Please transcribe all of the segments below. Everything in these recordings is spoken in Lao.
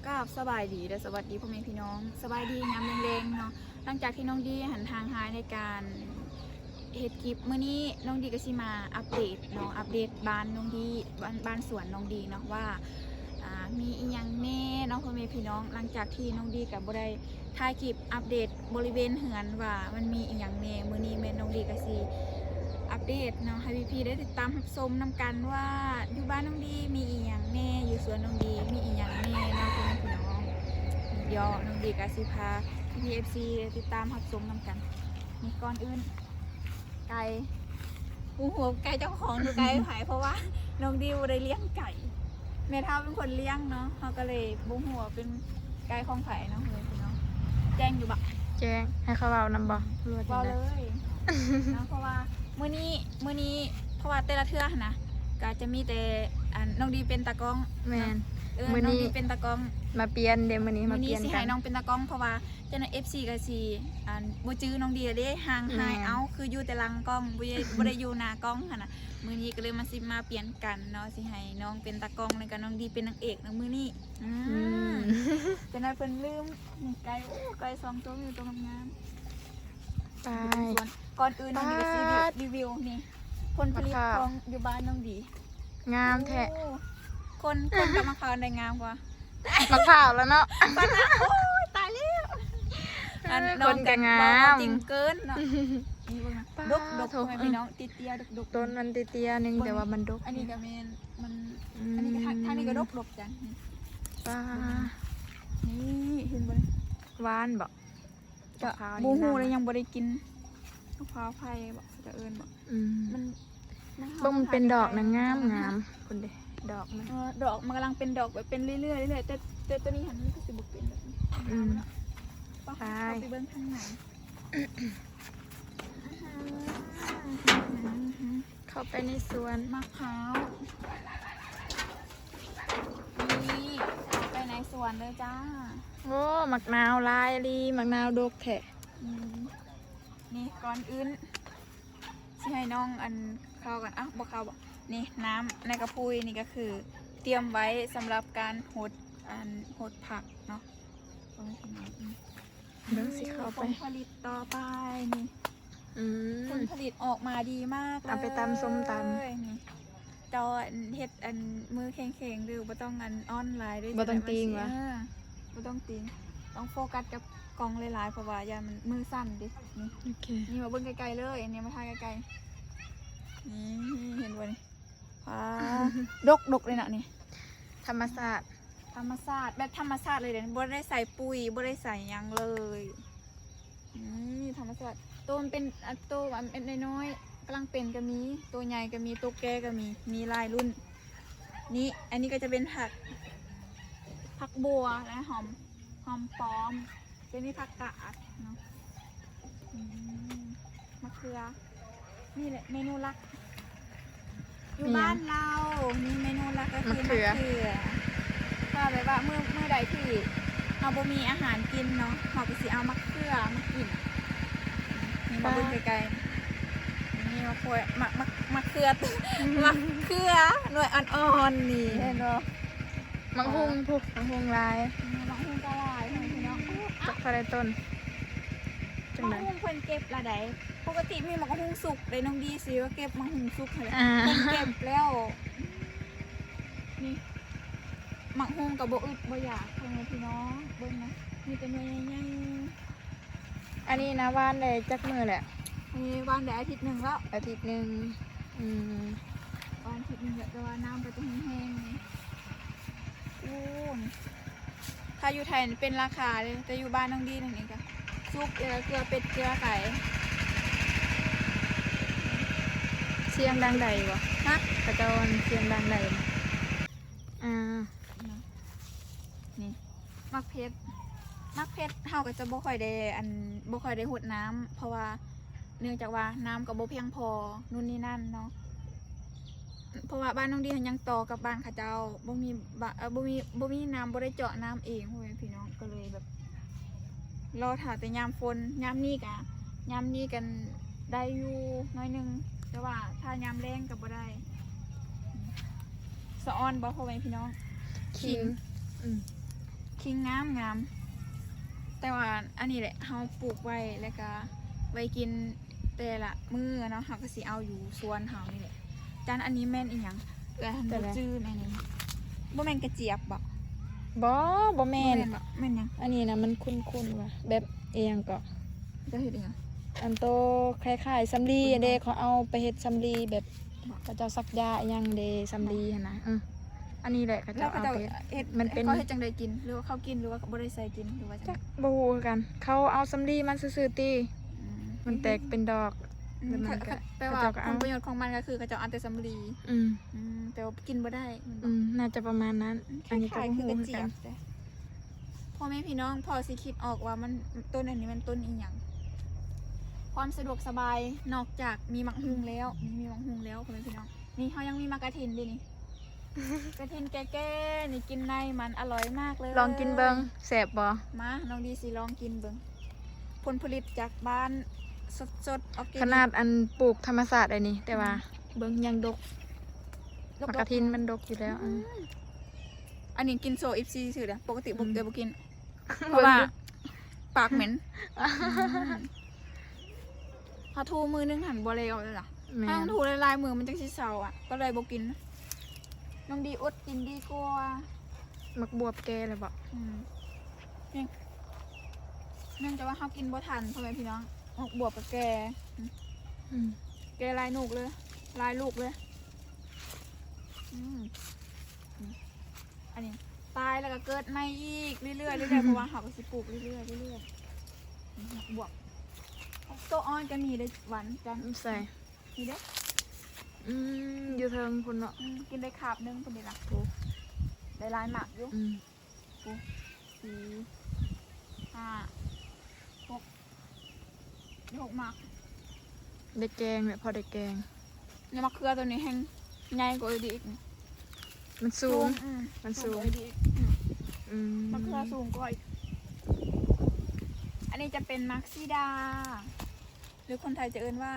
ກາບສະບາຍດີ ແລະ ສະຫວັດດີພໍ່ແມ່ພີ່ນ້ອງ ສະບາຍດີຍາມແລງໆເນາະ. ຫຼັງຈາກທີ່ນ້ອງດີຫັ້ນຫ່າງຫາຍໃນການເຮັດຄລິບ ມື້ນີ້ນ້ອງດີກໍຊິມາອັບເດດເນາະ ອັບເດດບ້ານນ້ອງດີ ບ້ານ ບ້ານສວນນ້ອງດີເນາະ ວ່າ ອ່າ ມີອີ່ຫຍັງແດ່ເນາະ ພໍ່ແມ່ພີ່ນ້ອງ. ຫຼັງຈາກທີ່ນ້ອງດີກໍບໍ່ໄດ້ຖ່າຍຄລິບອັບເດດບໍລິເວນເຮືອນວ່າມັນມີອີ່ຫຍັງແດ່ ມື້ນີ້ແມ່ນນ້ອງດີກໍຊິອັບເດດເນາະ ໃຫ້ພີ່ໆໄດ້ຕິດຕາມຮັບຊົມນຳກັນວ່າ ຢູ່ບ້ານນ້ອງດີມີອີ່ຫຍັງແດ່ ຢູ່ສວນນ້ອງດີມີອີ່ຫຍັງແດ່ເນາະ ພໍ່ແມ່ພີ່ນ້ອງ. ດຽວນ້ອງດີກໍຊິພາພີ່ໆ ເອັຟຊີ ໄດ້ຕິດຕາມຮັບຊົມນຳກັນ. ນີ້ ກ່ອນອື່ນ ໄກ່ ບໍ່ຮູ້ວ່າໄກ່ເຈົ້າຂອງຫຼືໄກ່ໃຜ ເພາະວ່ານ້ອງດີບໍ່ໄດ້ລ້ຽງໄກ່ ແມ່ເຖົ້າເປັນຄົນລ້ຽງເນາະ ເຮົາກໍເລີຍບໍ່ຮູ້ວ່າເປັນໄກ່ຂອງໃຜເນາະ ເອີຍເນາະ. ແຈ້ງຢູ່ບໍ່? ແຈ້ງ ໃຫ້ເຂົາເວົ້ານຳບໍ່ ຫຼືວ່າຈັ່ງໃດ? ເວົ້າເລີຍເນາະ ເພາະວ່າມື້ນີ້ ມື້ນີ້ ເພາະວ່າແຕ່ລະເທື່ອຫັ້ນນະ ກໍຈະມີແຕ່ ອັນ ນ້ອງດີເປັນຕາກ້ອງ. ແມ່ນ ເອີ ມື້ນີ້ນ້ອງດີເປັນຕາກ້ອງ ມາປ່ຽນເດ້ ມື້ນີ້ ມື້ນີ້ຊິໃຫ້ນ້ອງເປັນຕາກ້ອງ ເພາະວ່າ ຈັ່ງໃດ ເອັຟຊີ ກໍຊິ ອັນ ບໍ່ຈື່ນ້ອງດີແລ້ວເດ້ ຫ່າງຫາຍ. ແມ່ນ ເອົ້າ ຄືຢູ່ແຕ່ຫຼັງກ້ອງ ບໍ່ໄດ້ ບໍ່ໄດ້ຢູ່ໜ້າກ້ອງຫັ້ນນະ. ມື້ນີ້ກໍເລີຍມາ ຊິມາປ່ຽນກັນເນາະ ຊິໃຫ້ນ້ອງເປັນຕາກ້ອງ ແລ້ວກໍນ້ອງດີເປັນນາງເອກໃນມື້ນີ້. ອື ອືມ ຈັ່ງໃດເພິ່ນລືມ ນີ້ ໄກ່ ໂອ້ ໄກ່ສອງໂຕ ມີໂຕງາມໆ ໄປ. ກ່ອນອື່ນນ້ອງດີກໍຊິ ປາດ ຣີວິວນີ້ ຜົນຜະລິດຂອງຢູ່ບ້ານນ້ອງດີ ງາມແທ້. ໂອ້ ຄົນ ຄົນກັບໝາກພ້າວອັນໃດງາມກວ່າ? ໝາກພ້າວລະເນາະ ປານນັ້ນ ໂອ້ຍ ຕາຍແລ້ວ. ອັນ ຄົນກໍງາມ ເວົ້າຈິງເກີນເນາະ. ນີ້ເບິ່ງນະ ປາດ ດົກໆ ໂທ້ ພໍ່ແມ່ພີ່ນ້ອງ ເອີ ເຕ້ຍໆ ດົກໆ ຕົ້ນມັນເຕ້ຍໆໜຶ່ງ ເບິ່ງ ແຕ່ວ່າມັນດົກ. ອັນນີ້ກໍແມ່ນ ມັນ ອືມ ອັນນີ້ກໍ ທາງ ທາງນີ້ກໍດົກໆ ຈັ່ງ ປາດ ນີ້ ເຫັນບໍ່ນີ້ ຫວານບໍ່? ກໍບໍ່ຮູ້ເລີຍ ຍັງບໍ່ໄດ້ກິນ ໝາກພ້າວໄຜ່ບໍ່ ເຂົາເຈົ້າເອີ້ນບໍ່? ອືມ ມັນ ມັນ ເບິ່ງ ມັນເປັນດອກນະ ງາມໆ ພຸ້ນເດ້ ດອກມັນ ເອີ ດອກມັນກຳລັງເປັນດອກ ແບບເປັນເລື້ອຍໆ ເລື້ອຍໆ ແຕ່ ແຕ່ໂຕນີ້ຫັ້ນມັນກໍຊິບໍ່ເປັນແບບນີ້. ອືມ ໄປ ເຮົາໄປເບິ່ງທາງໃນ ເຂົ້າໄປໃນສວນ ໝາກພ້າວ ນີ້ ເຂົ້າໄປໃນສວນເລີຍຈ້າ. ໂອ້ ໝາກນາວຫຼາຍອີ່ຫຼີ ໝາກນາວດົກແທ້. ອືມ ນີ້ ກ່ອນອື່ນຊິໃຫ້ນ້ອງ ອັນ ເຂົ້າກັນ ອ່ະ ບໍ່ເຂົ້າບໍ່? ນີ້ ນ້ຳໃນກະພຸ້ຍນີ້ກໍຄືຕຽມໄວ້ສຳລັບການຫົດ ອັນ ຫົດຜັກເນາະ ເບິ່ງຊິເຂົ້າໄປ ຜົນຜະລິດຕໍ່ໄປນີ້. ອືມ ຜົນຜະລິດອອກມາດີມາກເລີຍ ເອົາໄປຕຳສົ້ມຕຳ. ນີ້ ເຈົ້າ ອັນ ເຮັດ ອັນ ມືແຂງໆ ຫຼື ບໍ່ຕ້ອງ ອັນ ອ່ອນຫຼາຍເດີ້ ບໍ່ຕ້ອງຕີງຫວາ? ເອີ ບໍ່ຕ້ອງຕີງ ຕ້ອງໂຟກັສກັບກ້ອງຫຼາຍໆ ເພາະວ່າຢ້ານມັນມືສັ່ນເດ້. ນີ້ ໂອເຄ ນີ້ມາເບິ່ງໃກ້ໆເລີຍ ນີ້ມາຖ່າຍໃກ້ໆ ນີ້ ເຫັນບໍ່ນີ້? ວ້າ ດົກໆເລີຍນະນີ້ ທຳມະຊາດ ທຳມະຊາດ ແບບທຳມະຊາດເລີຍເດ້ ບໍ່ໄດ້ໃສ່ປຸ໋ຍ ບໍ່ໄດ້ໃສ່ຫຍັງເລີຍ. ນີ້ທຳມະຊາດ ໂຕມັນເປັນ ອາ ໂຕອັນເມັດນ້ອຍໆ ກຳລັງເປັນກໍມີ ໂຕໃຫຍ່ກໍມີ ໂຕແກ່ກໍມີ ມີຫຼາຍລຸ້ນ. ນີ້ ອັນນີ້ກໍຈະເປັນຜັກ ຜັກບົວ ແລະ ຫອມ ຫອມປ້ອມ ໂຕນີ້ຜັກກາດເນາະ. ອືມ ມະເຂືອ ນີ້ແຫຼະເມນູຫຼັກ ຢູ່ ນີ້ ບ້ານລາວນີ້ ເມນູຫຼັກກໍຄື ມະເຂືອ ມະເຂືອ. ຖ້າແບບວ່າມື້ ມື້ໃດທີ່ເຮົາບໍ່ມີອາຫານກິນເນາະ ເຮົາກໍຊິເອົາມະເຂືອມາກິນ. ນີ້ ມາເບິ່ງໃກ້ໆ ນີ້ ມະເຂືອ ມະ ມະ ມະເຂືອ ມະເຂືອໜ່ວຍອ່ອນໆນີ້ ເຫັນບໍ່? ໝາກຫຸ່ງພຸ້ນ ໝາກຫຸ່ງຫຼາຍ ໝາກຫຸ່ງກໍຫຼາຍ ພີ່ນ້ອງ. ຈັກເທົ່າໃດຕົ້ນ? ຈັງໃດ? ໝາກຫຸ່ງເພິ່ນເກັບລະໃດ? ປົກກະຕິມີໝາກຫຸ່ງສຸກເດ້ ນ້ອງດີຊິວ່າເກັບໝາກຫຸ່ງສຸກຫັ້ນແຫຼະ ອ່າ ເພິ່ນເກັບແລ້ວ. ນີ້ ໝາກຫຸ່ງກໍບໍ່ອຶດບໍ່ຢາກ ພໍ່ແມ່ພີ່ນ້ອງ ເບິ່ງນະ ມີແຕ່ໜ່ວຍໃຫຍ່ໆ. ອັນນີ້ນະ ຫວ່ານໄດ້ຈັກມື້ແລ້ວ? ອັນນີ້ຫວ່ານໄດ້ອາທິດໜຶ່ງແລ້ວ ອາທິດໜຶ່ງ. ອືມ ຫວ່ານອາທິດໜຶ່ງແລ້ວ ແຕ່ວ່ານ້ຳກໍຈະແຫ້ງໆນີ້. ໂອ້ ນີ້ ຖ້າຢູ່ໄທນີ້ເປັນລາຄາເດ້ ແຕ່ຢູ່ບ້ານນ້ອງດີນີ້ກໍສຸກ ເກືອເປັດເກືອໄກ່. ສຽງດັງໃດບໍ່? ຮະ? ເຂົາເຈົ້າສຽງດັງໃດບໍ່? ອ່າ ນີ້ ໝາກເຜັດ ໝາກເຜັດເຮົາກໍຈະບໍ່ຄ່ອຍໄດ້ ອັນ ບໍ່ຄ່ອຍໄດ້ຫົດນ້ຳ ເພາະວ່າເນື່ອງຈາກວ່ານ້ຳກໍບໍ່ພຽງພໍ ນູ່ນນີ້ນັ້ນເນາະ. ເພາະວ່າບ້ານນ້ອງດີຫັ້ນຍັງຕໍ່ກັບບ້ານເຂົາເຈົ້າ ບໍ່ມີບາ ເອີ ບໍ່ມີ ບໍ່ມີນ້ຳ ບໍ່ໄດ້ເຈາະນ້ຳເອງ ພໍ່ແມ່ພີ່ນ້ອງ ກໍເລີຍແບບ ລໍຖ້າແຕ່ຍາມຝົນ ຍາມນີ້ກະ ຍາມນີ້ກັນໄດ້ຢູ່ໜ້ອຍໜຶ່ງ ແຕ່ວ່າຖ້າຍາມແລ້ງກໍບໍ່ໄດ້. ສະອອນບໍ່ ພໍ່ແມ່ພີ່ນ້ອງ? ຂິງ ຂິງ ອືມ ຄິງງາມໆ ແຕ່ວ່າອັນນີ້ແຫຼະ ເຮົາປູກໄວ້ ແລ້ວກະໄວ້ກິນແຕ່ລະມື້ເນາະ ເຮົາກະຊິເອົາຢູ່ສວນເຮົານີ້ແຫຼະ. ຈັນ ອັນນີ້ແມ່ນອີ່ຫຍັງ? ເອື້ອຍຫັ້ນ ແຕ່ ບໍ່ຈື່ແມ່ນຫຍັງ? ບໍ່ແມ່ນກະຈຽບບໍ? ບໍ່ ບໍ່ແມ່ນ. ບໍ່ແມ່ນບໍ? ແມ່ນຫຍັງ? ອັນນີ້ນະ ມັນຄຸ້ນໆວ່າ ແບບອີ່ຫຍັງເກາະ? ເຈົ້າເຮັດອີ່ຫຍັງ? ອັນໂຕຄ້າຍໆສຳລີຫັ້ນເດ ເຂົາເອົາໄປເຮັດສຳລີແບບ ເຂົາເຈົ້າສັກຢາອີ່ຫຍັງເດ ສຳລີຫັ້ນນະ. ເອີ ອັນນີ້ແຫຼະເຂົາເຈົ້າເອົາໄປເຮັດ. ມັນເປັນ ເຂົາເຮັດຈັ່ງໃດກິນ ຫຼືວ່າເຂົາກິນ ຫຼືວ່າບໍ່ໄດ້ໃສ່ກິນ ຫຼືວ່າຈັ່ງໃດ? ຈັກ ບໍ່ຮູ້ຄືກັນ ເຂົາເອົາສຳລີມາຊື່ໆຕິ. ອືມ ມັນແຕກເປັນດອກ. ອືມ ແລ້ວມັນກະ ແປວ່າ ເຂົາເຈົ້າກະເອົາ ຜົນປະໂຫຍດຂອງມັນກະຄືເຂົາເຈົ້າເອົາແຕ່ສຳລີ. ອືມ ອືມ ແຕ່ວ່າກິນບໍ່ໄດ້ແມ່ນບໍ່? ອືມ ໜ້າຈະປະມານນັ້ນ. ອືມ ອັນນີ້ກະບໍ່ຮູ້ຄືກັນ. ຄລ້າຍໆຄືກະຈຽບເດ. ພໍ່ແມ່ພີ່ນ້ອງ ພໍຊິຄິດອອກວ່າມັນ ຕົ້ນອັນນີ້ມັນຕົ້ນອີ່ຫຍັງ? ຄວາມສະດວກສະບາຍ ນອກຈາກມີໝາກຫຸ່ງແລ້ວ ມີ ມີໝາກຫຸ່ງແລ້ວ ພໍ່ແມ່ພີ່ນ້ອງ. ນີ້ເຮົາຍັງມີໝາກກະທິນເດນີ້ ກະທິນແກ່ໆ ນີ້ກິນໄດ້ ມັນອະລ່ອຍມາກເລີຍ. ລອງກິນເບິ່ງ ແຊບບໍ່? ມາ ນ້ອງດີຊິລອງກິນເບິ່ງ ຜົນຜະລິດຈາກບ້ານ ສົດໆ ອອກແກນິກ. ຂະໜາດອັນປູກທຳມະຊາດໄດ໋ນີ້ ແຕ່ວ່າ ອືມ ເບິ່ງຍັງດົກ ດົກໆ ໝາກກະທິນມັນດົກຢູ່ແລ້ວ. ອືມ ອັນນີ້ກິນໂຊເອັຟຊີຊື່ເດ້ ປົກກະຕິບໍ່ ອືມ ເອີ ບໍ່ກິນ ເພາະວ່າປາກເໝັນ. ອືມ ເຮົາຖູມື້ໜຶ່ງຫັ້ນບໍ່ແລ້ວເລີຍລະ. ແມ່ນ ເຮົາຕ້ອງຖູຫຼາຍໆມື້ມັນຈັ່ງຊິເຊົາອະ ກໍເລີຍບໍ່ກິນ. ນ້ອງດີອົດກິນດີກວ່າ. ໝາກບວບແກ່ແລ້ວບໍ? ອືມ ນີ້ ເນື່ອງຈາກວ່າເຮົາກິນບໍ່ທັນ ພໍ່ແມ່ພີ່ນ້ອງ ໝາກບວບກະແກ່. ອືມ ອືມ ແກ່ຫຼາຍລູກເລີຍ ຫຼາຍລູກເລີຍ. ອືມ ອືມ ອັນນີ້ຕາຍແລ້ວກະເກີດໃໝ່ອີກເລື້ອຍໆ ເລື້ອຍໆ ເພາະວ່າເຮົາກະຊິປູກເລື້ອຍໆ ເລື້ອຍໆ. ອືມ ໝາກບວບ ໂຕອ່ອນກະມີເດ້ຫວານຈັນ. ໃສ? ນີ້ເດ້. ອືມ ຢູ່ເທິງພຸ້ນເນາະ. ອືມ ກິນໄດ້ຄາບໜຶ່ງພຸ້ນເດລະ. ໂອ້ ໄດ້ຫຼາຍໝາກຢູ່. ອືມ ໂອ້ ສີ່ ຫ້າ ຫົກ ໄດ້ຫົກໝາກ. ໄດ້ແກງແຫຼະ ພໍໄດ້ແກງ. ແລ້ວໝາກເຂືອໂຕນີ້ແຮ່ງໃຫຍ່ກວ່າອື່ນອີກ. ມັນສູງ ສູງ ອືມ ມັນສູງ ສູງກວ່າອື່ນອີກ. ອືມ ອືມ ໝາກເຂືອສູງກວ່າອີກ. ອັນນີ້ຈະເປັນໝາກສີດາ ຫຼືຄົນໄທຈະເອີ້ນວ່າ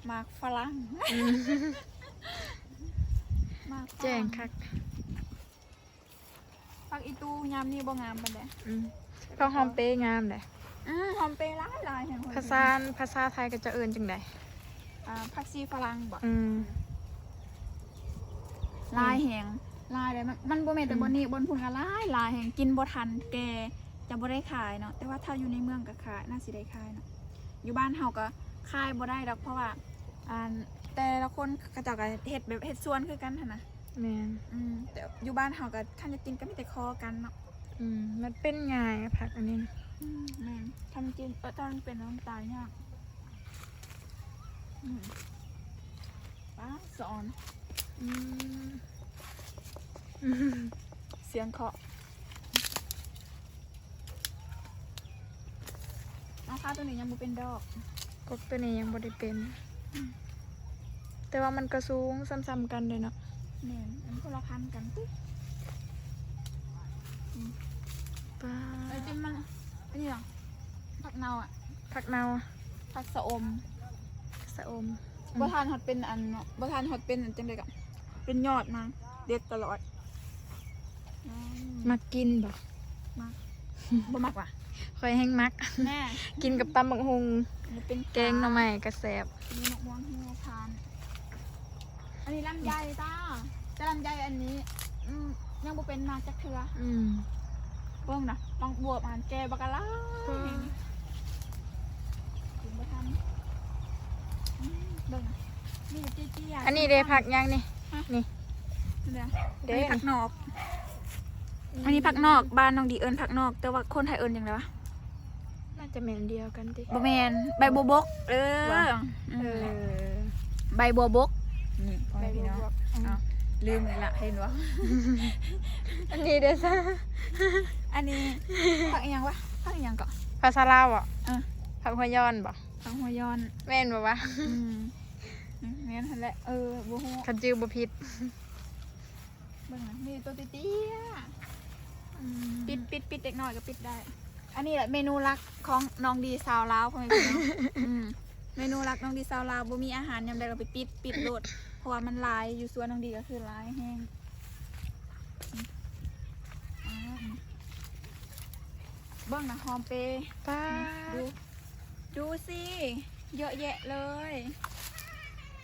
ໝາກຝຣັ່ງ. ອືມ ໝາກຝຣັ່ງ ແຈ້ງຄັກ. ຜັກອີຕູຍາມນີ້ບໍ່ງາມປານໃດ. ອືມ ຜັກຫອມເປງາມເດ້. ອືມ ຫອມເປຫຼາຍໆ ພາສາ ພາສາໄທເຂົາເຈົ້າເອີ້ນຈັ່ງໃດ? ອ່າ ຜັກຊີຝຣັ່ງບໍ? ອືມ ຫຼາຍແຮງ ຫຼາຍເດ້. ມັນ ມັນບໍ່ແມ່ນແຕ່ ອືມ ບ່ອນນີ້ ບ່ອນພຸ້ນກະຫຼາຍ ຫຼາຍແຮງ ກິນບໍ່ທັນ ແກ່ ຈະບໍ່ໄດ້ຂາຍເນາະ. ແຕ່ວ່າຖ້າຢູ່ໃນເມືອງກະຂາຍ ໜ້າຊິໄດ້ຂາຍເນາະ. ຢູ່ບ້ານເຮົາກະຂາຍບໍ່ໄດ້ດອກ ເພາະວ່າ ອັນ ແຕ່ລະຄົນເຂົາເຈົ້າກະເຮັດແບບເຮັດສວນຄືກັນຫັ້ນນະ. ແມ່ນ ອືມ ແຕ່ຢູ່ບ້ານເຮົາກະຄັນຢາກກິນກະມີແຕ່ຂໍກັນເນາະ. ອືມ ມັນເປັນງ່າຍຜັກອັນນີ້ນະ. ອືມ ແມ່ນ ຖ້າມັນກິນ ເອີ ຖ້າມັນເປັນແລ້ວມັນຕາຍຍາກ. ອືມ ປ້າ ສະອອນ. ອືມ ສຽງເຄາະ. ມາຄາໂຕນີ້ຍັງບໍ່ເປັນດອກ ກົກໂຕນີ້ຍັງບໍ່ໄດ້ເປັນ. ອືມ ແຕ່ວ່າມັນກະສູງສ່ຳໆກັນເດ້ເນາະ. ແມ່ນ ມັນຄົນລະພັນກັນຕິ. ອືມ ປ້າ ເອີ ຈິມມັນ ອັນນີ້ຫຍັງ? ຜັກເນົ່າອະ ຜັກເນົ່າ ຜັກຊະອົມ ຊະອົມ. ອືມ ບໍ່ທັນຮອດເປັນອັນເນາະ ບໍ່ທັນຮອດເປັນອັນຈັ່ງໃດກະ ເປັນຍອດມາ ເດັດຕະຫຼອດ. ອືມ ມັກກິນບໍ່? ມັກ ບໍ່ມັກຫວາ? ຂ້ອຍແຮ່ງມັກ ແນ່ ກິນກັບຕຳບັກຫຸ່ງ ແກງໜໍ່ໄມ້ກະແຊບ. ມີໝາກມ່ວງຫິວພານ ອັນນີ້ລຳໄຍຕາ ແຕ່ລຳໄຍອັນນີ້ ອືມ ຍັງບໍ່ເປັນໝາກຈັກເທື່ອ. ອືມ ເບິ່ງນະ ໝາກບວບຫັ້ນແກ່ບັກກະຫຼາຍ. ອືມ ກິນບໍ່ທັນ. ອືມ ເບິ່ງນະ ມີແຕ່ເຕ້ຍໆ. ອັນນີ້ເດ້ ຜັກຫຍັງນີ້? ຮະ? ນີ້ ເດ້ ເດ້ ອັນນີ້ຜັກນອກ. ອືມ ອັນນີ້ຜັກນອກ ບ້ານນ້ອງດີເອີ້ນຜັກນອກ ແຕ່ວ່າຄົນໄທເອີ້ນຈັ່ງໃດວະ? ໜ້າຈະແມ່ນອັນດຽວກັນຕິ. ບໍ່ແມ່ນ ໃບບົວບົກ. ເອີ ອືມ ເອີ ໃບບົວບົກ. ນີ້ ພໍ່ແມ່ພີ່ນ້ອງ ໃບບົວບົກ. ອືມ ເອົ້າ ລືມອີກລະ ເຫັນບໍ່? ອັນນີ້ເດ້ຊະ ອັນນີ້ຜັກອີ່ຫຍັງວະ? ຜັກອີ່ຫຍັງເກາະ? ພາສາລາວບໍ? ເອີ ຜັກຫົວຍ້ອນບໍ? ຜັກຫົວຍ້ອນ ແມ່ນບໍ່ວະ? ອືມ ອືມ ແມ່ນຫັ້ນແຫຼະ. ເອີ ບໍ່ຮູ້ ຄັນຈື່ບໍ່ຜິດ. ເບິ່ງນະ ມີໂຕເຕ້ຍໆ. ອືມ ປິດ ປິດ ປິດ ເດັກນ້ອຍກະປິດໄດ້. ອັນນີ້ແຫຼະເມນູຫຼັກຂອງນ້ອງດີຊາວລາວ ພໍ່ແມ່ພີ່ນ້ອງ. ອືມ ເມນູຫຼັກນ້ອງດີຊາວລາວ ບໍ່ມີອາຫານຍາມໃດກະໄປປິດ ປິດໂລດ ເພາະວ່າມັນຫຼາຍ ຢູ່ສວນນ້ອງດີກະຄືຫຼາຍແຮງ. ອືມ ອືມ ອືມ ເບິ່ງນະ ຫອມເປ ປ້າ ນີ້ ດ ດູ ດູຊິ ເຍາະແຍະເລີຍ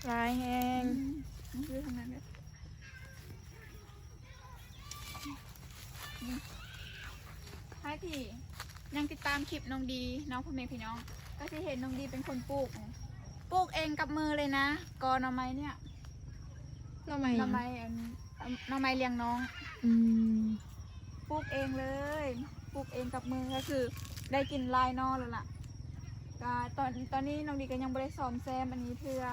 ຫຼາຍແຮງ ອືມ ມັນຄືທາງນັ້ນເດ້ ນີ້ ໃຜທີ່ຍັງຕິດຕາມຄລິບນ້ອງດີເນາະ ພໍ່ແມ່ພີ່ນ້ອງ ກໍຊິເຫັນນ້ອງດີເປັນຄົນປູກ ປູກເອງກັບມືເລີຍນະ ກໍໜໍ່ໄມ້ເນີ້ຍ ໜໍ່ໄມ້ຫຍັງ? ໜໍ່ໄມ້ອັນ ໜໍ່ໄມ້ລ້ຽງນ້ອງ ອືມ ປູກເອງເລີຍ ປູກເອງກັບມື ກໍຄືໄດ້ກິນຫຼາຍໜໍ່ແລ້ວລະ ກະຕອນ ຕອນນີ້ນ້ອງດີກໍຍັງບໍ່ໄດ້ສ້ອມແຊມອັນນີ້ເທື່ອ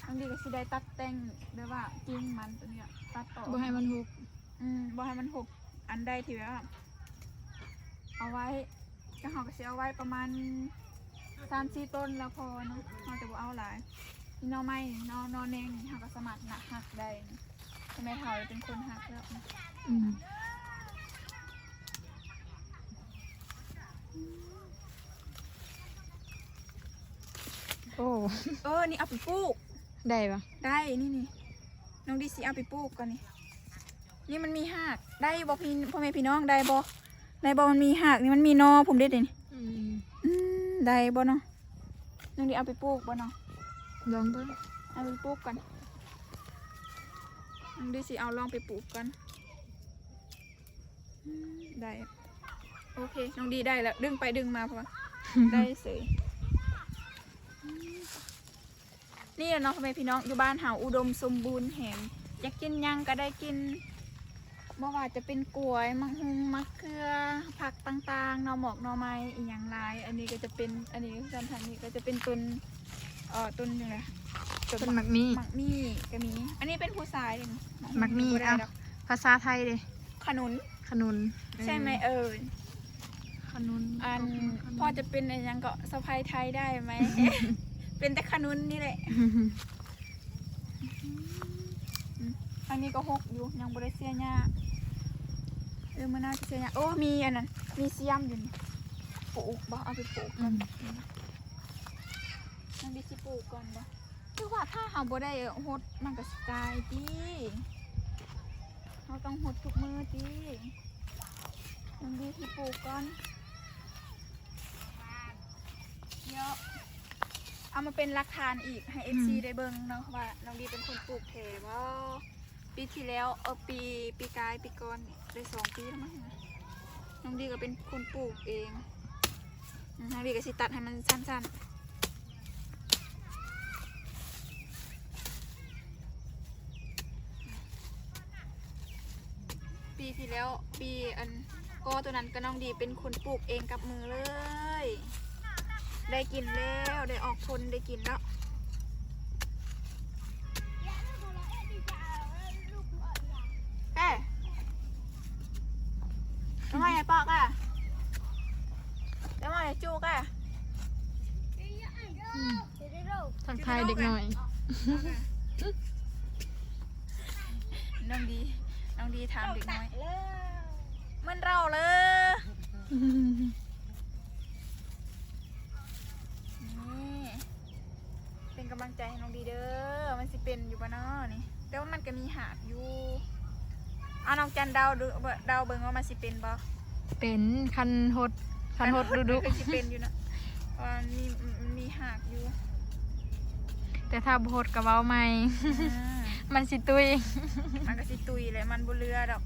ນ້ອງດີກໍຊິໄດ້ຕັດແຕ່ງແບບວ່າກິ່ງມັນຕົວນີ້ ຕັດອອກ ບໍ່ໃຫ້ມັນຫົກ ອືມ ບໍ່ໃຫ້ມັນຫົກ ອັນໃດທີ່ແບບວ່າເອົາໄວ້ ກໍເຮົາກໍຊິເອົາໄວ້ປະມານສາມສີ່ຕົ້ນແລ້ວພໍເນາະ ເຮົາຈະບໍ່ເອົາຫຼາຍ ໜໍ່ໄມ້ນີ້ ໜໍ່ ໜໍ່ແນງນີ້ ເຮົາກໍສາມາດນະຫັກໄດ້ ແມ່ເຖົ້າເປັນຄົນຫັກແລ້ວ ອືມ ໂອ້ ເອີ ນີ້ເອົາໄປປູກ ໄດ້ບໍ່? ໄດ້ ນີ້ ນີ້ ນ້ອງດີຊິເອົາໄປປູກກ່ອນນີ້ ນີ້ມັນມີຮາກ ໄດ້ບໍ່ພີ່ ພໍ່ແມ່ພີ່ນ້ອງ ໄດ້ບໍ່? ໄດ້ບໍ່? ມັນມີຮາກນີ້ ມັນມີໜໍ່ພຸ້ນເດ້ນີ້ ອືມ ອືມ ໄດ້ບໍ່ເນາະ? ນ້ອງດີເອົາໄປປູກບໍ່ເນາະ? ລອງເບິ່ງ ເອົາໄປປູກກ່ອນ ນ້ອງດີຊິເອົາລອງໄປປູກກ່ອນ ອືມ ໄດ້ ໂອເຄ ນ້ອງດີໄດ້ແລ້ວ ດຶງໄປດຶງມາ ເພາະວ່າໄດ້ເສີຍ ອືມ ນີ້ແຫຼະເນາະ ພໍ່ແມ່ພີ່ນ້ອງ ຢູ່ບ້ານເຮົາອຸດົມສົມບູນແຮງ ຢາກກິນຫຍັງກໍໄດ້ກິນ ບໍ່ວ່າຈະເປັນກ້ວຍ ໝາກຫຸ່ງ ໝາກເຂືອ ຜັກຕ່າງໆ ໜໍ່ໝອກໜໍ່ໄມ້ ອີ່ຫຍັງຫຼາຍ ອັນນີ້ກໍຈະເປັນ ອັນນີ້ ສ່ວນທາງນີ້ກໍຈະເປັນຕົ້ນ ເອີ ຕົ້ນຫຍັງລະ ຕົ້ນໝາກມີ້ ໝາກມີ້ກໍມີ ອັນນີ້ເປັນຜູ້ຊາຍເດ້ ໝາກມີ້ ໝາກມີ້ ບໍ່ໄດ້ດອກ ພາສາໄທເດ້ ຂະໜຸນ ຂະໜຸນ ເອີ ໃຊ່ໄໝເອີຍ? ຂະໜຸນ ອັນ ຂະໜຸນ ພໍຈະເປັນອີ່ຫຍັງເກາະ ສະໃພ້ໄທໄດ້ໄໝ? ເປັນແຕ່ຂະໜຸນນີ້ແຫຼະ ອືມ ອັນນີ້ກໍຫົກຢູ່ ຍັງບໍ່ໄດ້ເສຍຫຍ້າ ເອີ ມື້ໜ້າຊິເສຍຫຍ້າ ໂອ້ ມີອັນນັ້ນ ມີຊຽມຢູ່ນີ້ ປູກບໍ່? ເອົາໄປປູກກ່ອນ ອືມ ຍັງໄດ້ຊິປູກກ່ອນບໍ່? ຄືວ່າຖ້າເຮົາບໍ່ໄດ້ຫົດ ມັນກໍຊິຕາຍຕິ ເຮົາຕ້ອງຫົດທຸກມື້ຕິ ມັນມີທີ່ປູກກ່ອນ ດຽວເອົາມາເປັນຫຼັກຖານອີກໃຫ້ ອືມ ເອັຟຊີ ໄດ້ເບິ່ງເນາະ ວ່ານ້ອງດີເປັນຄົນປູກແທ້ບໍ່. ປີທີ່ແລ້ວ ເອີ ປີ ປີກາຍ ປີກ່ອນ ໄດ້ສອງປີແລ້ວມັ້ງ ນ້ອງດີກໍເປັນຄົນປູກເອງ ນ້ອງດີກໍຊິຕັດໃຫ້ມັນສັ້ນໆ ປີທີ່ແລ້ວ ປີອັນກໍຕົວນັ້ນກໍນ້ອງດີເປັນຄົນປູກເອງກັບມືເລີຍ ໄດ້ກິນແລ້ວ ໄດ້ອອກຜົນ ໄດ້ກິນແລ້ວ. Kê. Ra ngoài này pọ kìa. Ra ngoài này chu kìa. ອືມ ທັກທາຍເດັກນ້ອຍ ນ້ອງດີ ນ້ອງດີຖາມເດັກນ້ອຍ ມັນເລົ່າເລີຍ. ນີ້ ເປັນກຳລັງໃຈໃຫ້ນ້ອງດີເດີ ມັນຊິເປັນຢູ່ບໍ່ນໍນີ້ ແຕ່ວ່າມັນກໍມີຮາກຢູ່. ເອົາ ນ້ອງຈັນເດົາດູ ເດົາເບິ່ງວ່າມັນຊິເປັນບໍ່? ເປັນ ຄັນຫົດ ຄັນຫົດດຸໆ ຄືຊິເປັນຢູ່ເນາະ ເພາະວ່າມັນມີ ມັນມີຮາກຢູ່ ແຕ່ຖ້າບໍ່ຫົດກໍເວົ້າໃໝ່ ອ່າ ມັນຊິຕຸຍ ມັນກໍຊິຕຸຍແຫຼະ ມັນບໍ່ເຫຼືອດອກ.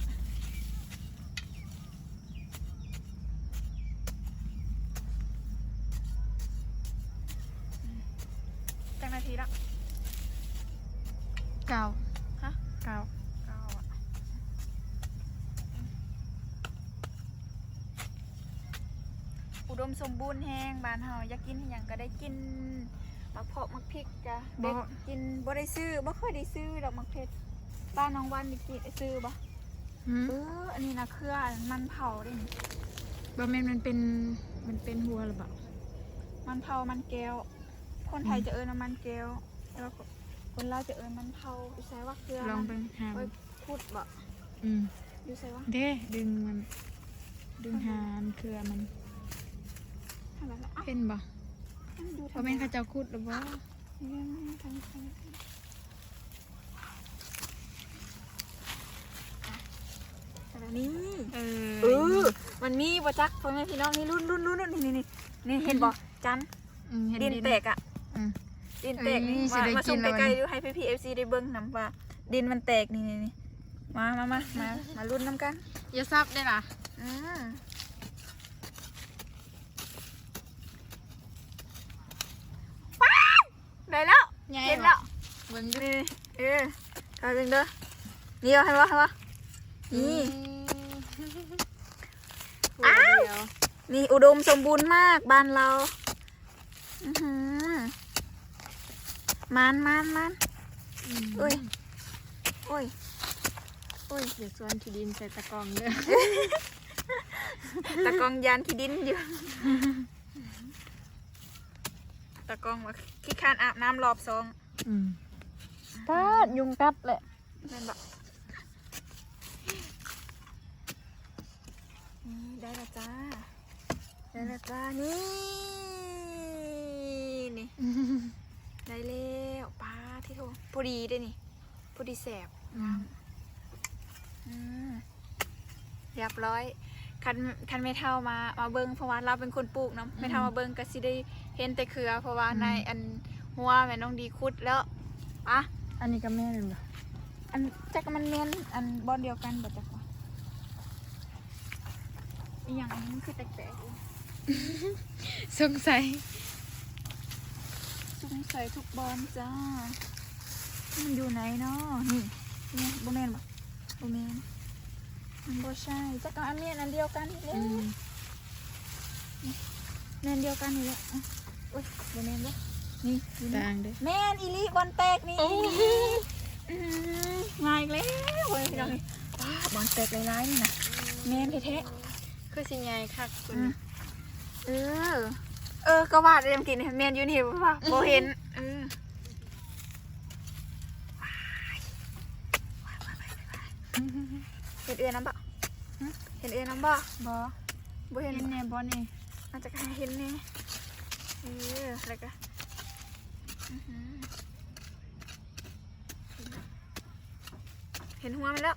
ຈັກນາທີລະ? ເກົ້າ ຮະ? ເກົ້າ ເກົ້າອະ. ອຸດົມສົມບູນແຮງ ບ້ານເຮົາ ຢາກກິນອີ່ຫຍັງກໍໄດ້ກິນ ໝາກເຜາະ ໝາກພິກກະເດັດກິນ ບໍ່ໄດ້ຊື້ ບໍ່ຄ່ອຍໄດ້ຊື້ດອກໝາກເຜັດ. ບ້ານນ້ອງວັນນີ້ກິນ ຊື້ບໍ່? ຫືມ? ເອີ ອັນນີ້ນະ ເຄືອມັນເຜົາເດ້ນີ້. ບໍ່ແມ່ນ ມັນເປັນ ມັນເປັນຫົວລະບໍ? ມັນເຜົາ ມັນແກ້ວ ຄົນໄທ ອືມ ຈະເອີ້ນວ່າມັນແກ້ວ ແຕ່ວ່າຄົນລາວຈະເອີ້ນມັນເຜົາ. ຢູ່ໃສວະເຄືອ? ລອງເບິ່ງຫາ ເອີ ເບິ່ງ ຂຸດບໍ່? ອືມ ຢູ່ໃສວະ? ເດ້ ດຶງມັນ ດຶງຫາອັນເຄືອມັນ. ເຫັນບໍ່? ບໍ່ແມ່ນເຂົາເຈົ້າຂຸດລະບໍ? ນີ້ ເອີ ເອີ. ມັນມີບໍ່ຈັກ ພໍ່ແມ່ພີ່ນ້ອງ ນີ້ ລຸ້ນໆໆ ນີ້ໆ ນີ້ເຫັນບໍ່ ຈັນ ອືມ ເຫັນ ດິນ ດິນແຕກອະ ອືມ ດິນແຕກນີ້ ເອີຍ ມາ ຊິໄດ້ ມາ ກິນແລ້ວ ຊຸ່ມໃກ້ໆ ນີ້ ຢູ່ ໃຫ້ພີ່ໆ ເອັຟຊີ ໄດ້ເບິ່ງນຳວ່າດິນມັນແຕກ ນີ້ໆໆ ມາ ມາ ມາ ມາ ມາລຸ້ນນຳກັນ ຢ່າສັບເດ້ລະ ອືມ ປາດ ໄດ້ແລ້ວ ໃຫຍ່ ເຫັນແລ້ວ ເບິ່ງດູ ນີ້ ເອີ ກາຍເບິ່ງເດີ ນີ້ ເຫັນບໍ່ ເຫັນບໍ່ ນີ້ ອືມ ອ້າວ ດຽວ ນີ້ ອຸດົມສົມບູນມາກ ບ້ານລາວ ອືຫື ມານ ມານ ມານ ອືມ ໂອ້ຍ ໂອ້ຍ ໂອ້ຍ ຢ່າຊວນຂີ້ດິນໃສ່ຕາກ້ອງເດີ ຕາກ້ອງຢ້ານຂີ້ດິນຢູ່ ຕາກ້ອງວ່າຂີ້ຄ້ານອາບນ້ຳລອບສອງ ອືມ ປາດ ຍຸງກັດແຫຼະ ແມ່ນບໍ່? ນີ້ ໄດ້ແລ້ວຈ້າ ໄດ້ແລ້ວຈ້າ ນີ້ ນີ້ ໄດ້ແລ້ວ ປາດ ໂທ້ ພໍດີເດ້ນີ້ ພໍດີແຊບ ອືມ ງາມ ອືມ ຮຽບຮ້ອຍ ຄັນ ຄັນແມ່ເຖົ້າມາ ມາເບິ່ງ ເພາະວ່າລາວເປັນຄົນປູກເນາະ ອືມ ແມ່ເຖົ້າມາເບິ່ງກໍຊິໄດ້ເຫັນແຕ່ເຄືອ ເພາະວ່າ ອືມ ໃນອັນຮົ້ວແມ່ນ້ອງດີຂຸດແລ້ວ ອະ ອັນນີ້ກໍແມ່ນແມ່ນບໍ່? ອັນ ຈັກມັນແມ່ນອັນບ່ອນດຽວກັນບໍ່ຈັກວ່າ ອີ່ຫຍັງອັນນີ້ມັນຄືແປກໆ ສົງໄສ ສົງໄສທຸກບ່ອນຈ້າ ມັນຢູ່ໃນເນາະ ນີ້ ນີ້ ບໍ່ແມ່ນບໍ່? ບໍ່ແມ່ນ ມັນບໍ່ໃຊ່ ຈັກກໍອັນແມ່ນອັນດຽວກັນນີ້ແຫຼະ ອືມ ແມ່ນດຽວກັນນີ້ແຫຼະ ອະ ໂອ້ຍ ບໍ່ແມ່ນເດ້ ນີ້ ຢູ່ນີ້ ຕ່າງເດ້ ແມ່ນອີ່ຫຼີ ບ່ອນແຕກນີ້ ໂອ້ຍ ອືມ ມາອີກແລ້ວເວີຍ ພີ່ນ້ອງເອີຍ ປາດ ບ່ອນແຕກຫຼາຍໆ ນີ້ນະ ແມ່ນແທ້ໆ ຄືຊິໃຫຍ່ຄັກ ອືມ ເອີ ເອີ ກໍວ່າແຕ່ເມື່ອກີ້ນີ້ ແມ່ນຢູ່ນີ້ ບໍ່ວ່າ ອືມ ບໍ່ເຫັນ ເອີ ເຫັນເອື້ອຍນຳບໍ່? ຫຶ? ເຫັນເອື້ອຍນຳບໍ່? ບໍ່ ບໍ່ເຫັນ ເຫັນແດ່ບໍ່ນີ້? ອາດຈະໃຫ້ເຫັນແດ່ ເອີ ແລ້ວກໍ ອືຫື ເຫັນຫົວມັນແລ້ວ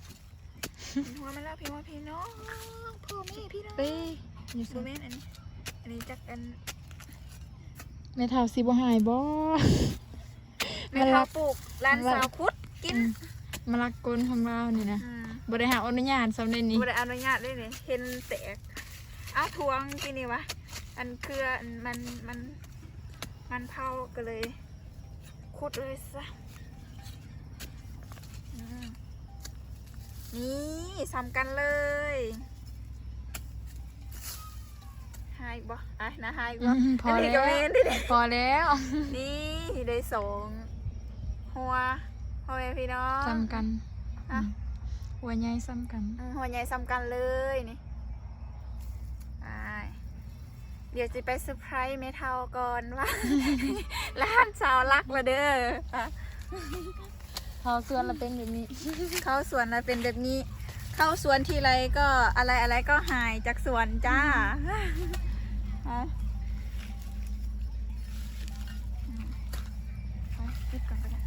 ເຫັນຫົວມັນແລ້ວ ພີ່ນ້ອງ ພໍ່ແມ່ພີ່ນ້ອງ ເອີຍ ຢູ່ໃສ? ບໍ່ແມ່ນອັນນີ້ ອັນນີ້ຈັກອັນ ແມ່ເຖົ້າຊິບໍ່ຫາຍບໍ່? ແມ່ເຖົ້າປູກ ຫຼານສາວຂຸດກິນ ອືມ ມາລັກກົ້ນຂອງລາວນີ້ນະ ອືມ ບໍ່ໄດ້ຮັບອະນຸຍາດຊ້ຳເດ້ນີ້ ບໍ່ໄດ້ອະນຸຍາດເດ້ນີ້ ເຫັນແຕກ ເອົາ ທວງທີ່ນີ້ວະ ອັນເຄືອ ອັນມັນ ມັນ ມັນເຜົາ ກໍເລີຍ ຂຸດເລີຍຊະ ອືມ ນີ້ ສ່ຳກັນເລີຍ ຫາຍບໍ່? ອາຍ ໜ້າຫາຍບໍ່? ອືມ ພໍແລ້ວ ອັນນີ້ກໍແມ່ນເດ້ ພໍແລ້ວ ນີ້ ໄດ້ສອງຫົວ ພໍ່ແມ່ພີ່ນ້ອງ ສ່ຳກັນ ຮະ? ອືມ ຫົວໃຫຍ່ສ່ຳກັນ ອືມ ຫົວໃຫຍ່ສ່ຳກັນເລີຍນີ້ ອາຍ ດຽວຊິໄປເຊີໄພຣສ໌ແມ່ເຖົ້າກ່ອນວ່າ ຫຼານສາວລັກລະເດີ ເຂົ້າສວນລະເປັນແບບນີ້ ເຂົ້າສວນລະເປັນແບບນີ້ ເຂົ້າສວນທີໄລກໍອະໄລ ອະໄລກໍຫາຍຈາກສວນຈ້າ ອືມ ໄປ ປິດກ່ອນກໍໄດ້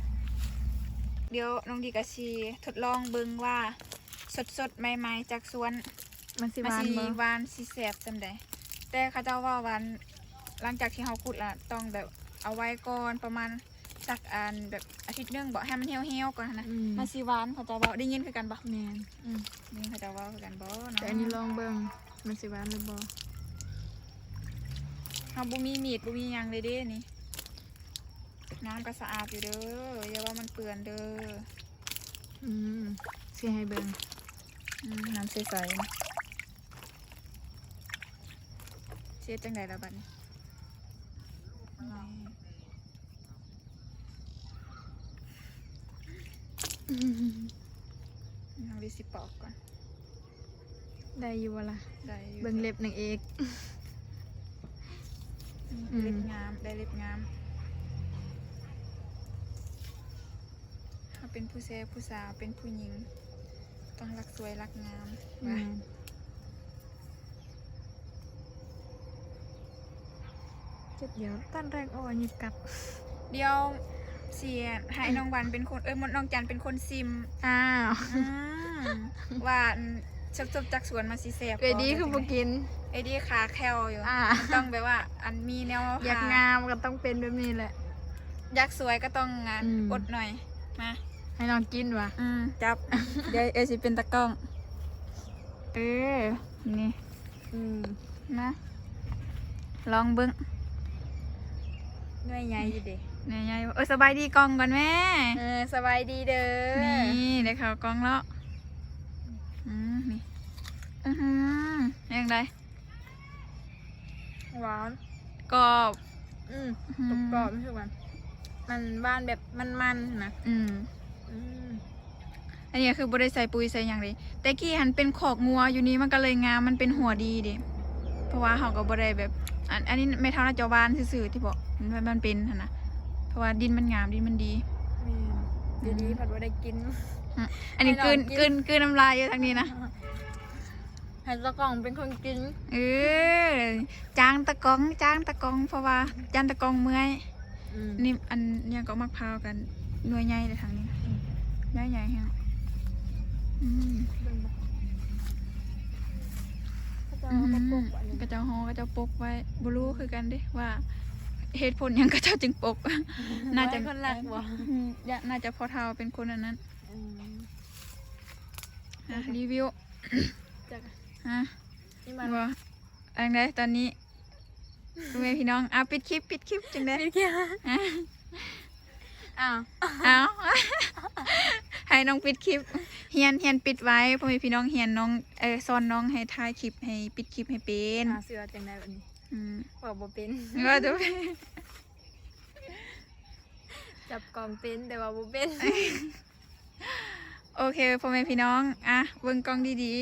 ດຽວນ້ອງດີກໍຊິທົດລອງເບິ່ງວ່າ ສົດໆ ໃໝ່ໆ ຈາກສວນ ມັນຊິຫວານບໍ່? ມັນຊິຫວານ ຊິແຊບສ່ຳໃດ ແຕ່ເຂົາເຈົ້າເວົ້າວ່າ ຫຼັງຈາກທີ່ເຮົາຂຸດລະ ຕ້ອງແບບເອົາໄວ້ກ່ອນປະມານຈັກອັນ ແບບອາທິດໜຶ່ງບໍ ໃຫ້ມັນຫ່ຽວໆ ກ່ອນຫັ້ນນະ ອືມ ມັນຊິຫວານ ເຂົາເຈົ້າເວົ້າ ໄດ້ຍິນຄືກັນບໍ? ແມ່ນ ອືມ ໄດ້ຍິນເຂົາເຈົ້າເວົ້າຄືກັນບໍເນາະ? ແຕ່ອັນນີ້ລອງເບິ່ງ ມັນຊິຫວານຫຼືບໍ່? ເຮົາບໍ່ມີມີດ ບໍ່ມີຫຍັງເລີຍເດ້ນີ້ ນ້ຳກໍສະອາດຢູ່ເດີ ຢ່າວ່າມັນເປື້ອນເດີ ອືມ ຊິໃຫ້ເບິ່ງ ອືມ ນ້ຳໃສໆ ຊິເຮັດຈັ່ງໃດລະບັດນີ້? ນ້ອງລີຊິປອກກ່ອນ ໄດ້ຢູ່ບໍ່ລະ? ໄດ້ຢູ່ ເບິ່ງເລັບນາງເອກ ອືມ ອືມ ເລັບງາມ ໄດ້ເລັບງາມ ເຮົາເປັນຜູ້ແຊ ຜູ້ສາວ ເປັນຜູ້ຍິງ ຕ້ອງລັກສວຍລັກງາມ ອືມ ວ່າ ຈຸດດຽວ ຕອນແລກ ໂອ້ ຫຍິບກັບ ດຽວຊິໃຫ້ນ້ອງວັນເປັນຄົນ ເອີ ນ້ອງຈັນເປັນຄົນຊິມ ອ້າວ ອືມ ວ່າ ອັນ ສົດໆຈາກສວນມາຊິແຊບ ເອື້ອຍດີຄືບໍ່ກິນ ເອື້ອຍດີຂາແຂ້ວຢູ່ ອ່າ ມັນຕ້ອງແບບວ່າ ອັນມີແນວ ຢາກງາມກໍຕ້ອງເປັນແບບນີ້ແຫຼະ ຢາກສວຍກໍຕ້ອງ ອັນ ອືມ ອົດໜ້ອຍ ມາ ໃຫ້ນ້ອງກິນຫວາ ອືມ ຈັບ ດຽວເອື້ອຍຊິເປັນຕາກ້ອງ ເອີ ນີ້ ອືມ ມາ ລອງເບິ່ງ ໜ່ວຍໃຫຍ່ຢູ່ເດ ໜ່ວຍໃຫຍ່ ເອີ ສະບາຍດີກ້ອງກ່ອນແມ່ ເອີ ສະບາຍດີເດີ ນີ້ ໄດ້ເຂົ້າກ້ອງແລ້ວ ອືມ ນີ້ ອື ແນວໃດ ຫວານ ກອບ ອືມ ອືມ ກອບໆ ມັນຄືຫວານ ມັນຫວານແບບມັນໆ ຫັ້ນນະ ອືມ ອືມ ອັນນີ້ກໍຄືບໍ່ໄດ້ໃສ່ປຸ໋ຍໃສ່ຫຍັງເດ້ ແຕ່ກີ້ຫັ້ນເປັນຄອກງົວ ຢູ່ນີ້ມັນກໍເລີຍງາມ ມັນເປັນຫົວດີເດ້ ເພາະວ່າເຮົາກໍບໍ່ໄດ້ແບບ ອັນ ອັນນີ້ແມ່ເຖົ້າໜ້າຈະຫວ່ານຊື່ໆ ທີ່ບອກ ມັນ ມັນເປັນຫັ້ນນະ ເພາະວ່າດິນມັນງາມ ດິນມັນດີ ແມ່ນ ອືມ ຢູ່ດີພັດບໍ່ໄດ້ກິນ ອືມ ອັນນີ້ ໃຫ້ນ້ອງ ກືນ ກິນ ກືນ ກືນນ້ຳລາຍຢູ່ທາງນີ້ນະ ໃຫ້ຕາກ້ອງເປັນຄົນກິນ ເອີ ຈ້າງຕາກ້ອງ ຈ້າງຕາກ້ອງ ເພາະວ່າຢ້ານຕາກ້ອງເມື່ອຍ ອືມ ນີ້ ອັນຫຍັງກໍໝາກພ້າວກັນ ໜ່ວຍໃຫຍ່ເດ້ທາງນີ້ ອືມ ໜ່ວຍໃຫຍ່ແຮງ ອືມ ເບິ່ງບໍ່ ເຂົາເຈົ້າເອົາມາປົກໄວ້ນີ້ ເຂົາເຈົ້າຫໍ່ ເຂົາເຈົ້າປົກໄວ້ ບໍ່ຮູ້ຄືກັນເດ້ວ່າເຫດຜົນຫຍັງເຂົາເຈົ້າຈຶ່ງປົກ ໜ້າຈະ ຄົນລັກບໍ່ ອືມ ໜ້າຈະພໍ່ເຖົ້າເປັນຄົນອັນນັ້ນ ອືມ ອ່ະ ຣີວິວ ຈັກ ຮະ ນີ້ມັນ ບໍ່ ອັນໃດຕອນນີ້ ພໍ່ແມ່ພີ່ນ້ອງ ເອົາ ປິດຄລິບ ປິດຄລິບ ຈັ່ງໃດ ປິດຄລິບ ອ້າວ ອ້າວ ໃຫ້ນ້ອງປິດຄລິບ ຮຽນ ຮຽນປິດໄວ້ ພໍ່ແມ່ພີ່ນ້ອງ ຮຽນນ້ອງ ເອີ ສອນນ້ອງໃຫ້ຖ່າຍຄລິບ ໃຫ້ປິດຄລິບໃຫ້ເປັນ ອ້າວ ຊິວ່າຈັ່ງໃດບັດນີ້ ອືມ ເວົ້າບໍ່ເປັນ ເວົ້າບໍ່ເປັນ ຈັບກ້ອງເປັນ ແຕ່ວ່າບໍ່ເປັນ. ໂອເຄ ພໍ່ແມ່ພີ່ນ້ອງ ອ່ະ ເບິ່ງກ້ອງດີ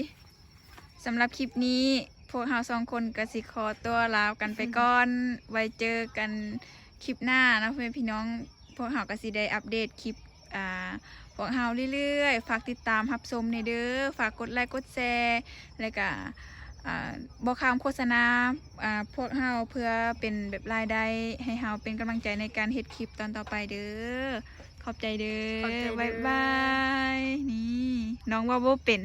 ໆ ສຳລັບຄລິບນີ້ ພວກເຮົາສອງຄົນກໍຊິຂໍຕົວລາກັນໄປກ່ອນ ໄວ້ເຈີກັນຄລິບໜ້າເນາະ ພໍ່ແມ່ພີ່ນ້ອງ ພວກເຮົາກໍຊິໄດ້ອັບເດດຄລິບ ອ່າ ພວກເຮົາເລື້ອຍໆ ຝາກຕິດຕາມຮັບຊົມແດ່ເດີ ຝາກກົດໄລກົດແຊ ແລ້ວກະ ອ່າ ບໍ່ຂ້າມໂຄສະນາ ອ່າ ພວກເຮົາ ເພື່ອເປັນແບບລາຍໄດ້ໃຫ້ເຮົາ ເປັນກຳລັງໃຈໃນການເຮັດຄລິບຕອນຕໍ່ໄປເດີ. ຂອບໃຈເດີ ຂອບໃຈເດີ ບາຍບາຍ. ນີ້ ນ້ອງເວົ້າບໍ່ເປັນ.